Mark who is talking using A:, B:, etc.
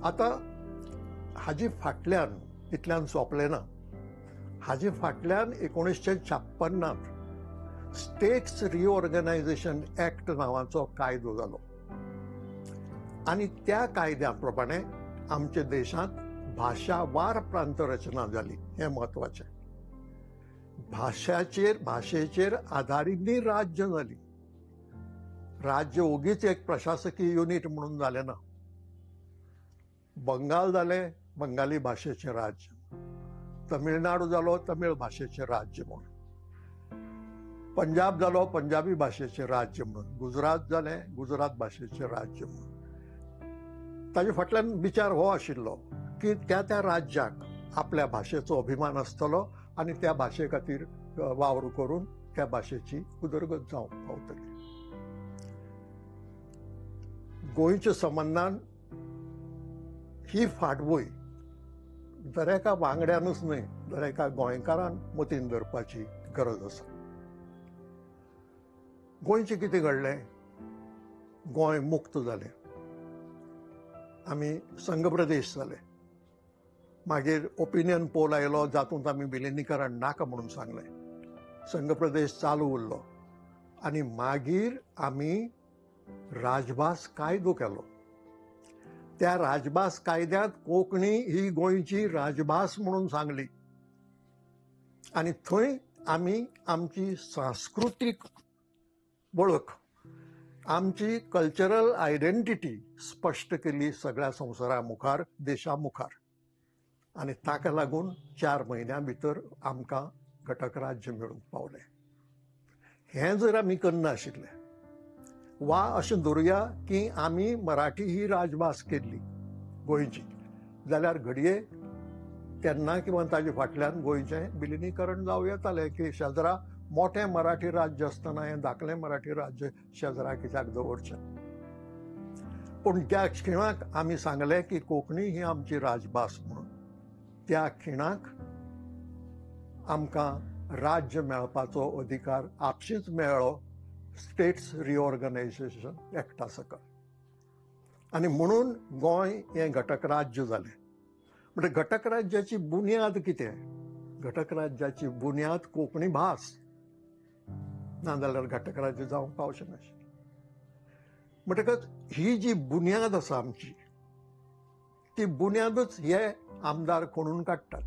A: आतां हाजी फाटल्यान इतल्यान सोंपलें ना. हाजे फाटल्यान 1956 स्टेट्स रिऑर्गनायझेशन एक्ट नांवाचो कायदो जालो आनी त्या कायद्या प्रमाणे आमच्या देशांत भाशावार प्रांत रचना जाली. हें म्हत्वाचें. भाशेचेर आदारिल्ली राज्य जाली. राज्य ओगीच एक प्रशासकीय युनिट म्हणून जालें ना. बंगाल जालें बंगाली भाशेचें राज्य, तमिळनाडू जालो तमिळ भाशेचें राज्य म्हणून, पंजाब जालो पंजाबी भाशेचें राज्य म्हणून, गुजरात जालें गुजरात भाशेचें राज्य म्हणून. ताजे फाटल्यान विचार हो आशिल्लो की त्या त्या राज्याक आपल्या भाशेचो अभिमान आसतलो आनी त्या भाशे खातीर वावर करून त्या भाशेची उदरगत जावंक पावतली. गोंयच्या संबंदान ही फाटभूंय दरेका वांगड्यानूच न्हय, दरेका गोंयकारान मतीन धरपाची गरज आसा. गोंयचें कितें घडलें? गोंय मुक्त जालें, आमी संघ प्रदेश जाले. मागीर ओपिनियन पोल आयलो जातूंत आमी विलिनीकरण नाका म्हणून सांगलें. संघ प्रदेश चालू उरलो आनी मागीर आमी राजभास कायदो केलो. त्या राजभास कायद्यांत कोंकणी ही गोंयची राजभास म्हणून सांगली आनी थंय आमी आमची सांस्कृतीक वळख, आमची कल्चरल आयडेंटिटी स्पश्ट केली सगळ्या संवसारा मुखार, देशा मुखार. आनी ताका लागून 4 म्हयन्यां भितर आमकां घटक राज्य मेळूंक पावलें. हें जर आमी करनाशिल्ले वा अशें धरुया की आमी मराठी ही राजभास केल्ली गोंयची, जाल्यार घडये तेन्ना किंवा ताजे फाटल्यान गोंयचें विलिनीकरण जावं येतालें की शेजरा मोठें मराठी राज्य आसतना हें धाकलें मराठी राज्य शेजरा कित्याक दवरचें. पूण त्या खिणाक आमी सांगलें की कोंकणी ही आमची राजभास म्हणून, त्या खिणाक आमकां राज्य मेळपाचो अधिकार आपशींच मेळ्ळो स्टेट्स रिऑर्गनायझेशन एक्टा सकल. आनी म्हणून गोंय हें घटक राज्य जालें. म्हणजे घटक राज्याची बुन्याद कितें? घटक राज्याची बुन्याद कोंकणी भास, नाजाल्यार घटक राज्य जावंक पावचें नाशिल्लें. म्हणटकच ही जी बुन्याद आसा आमची, ती बुन्यादच हे आमदार खणून काडटात.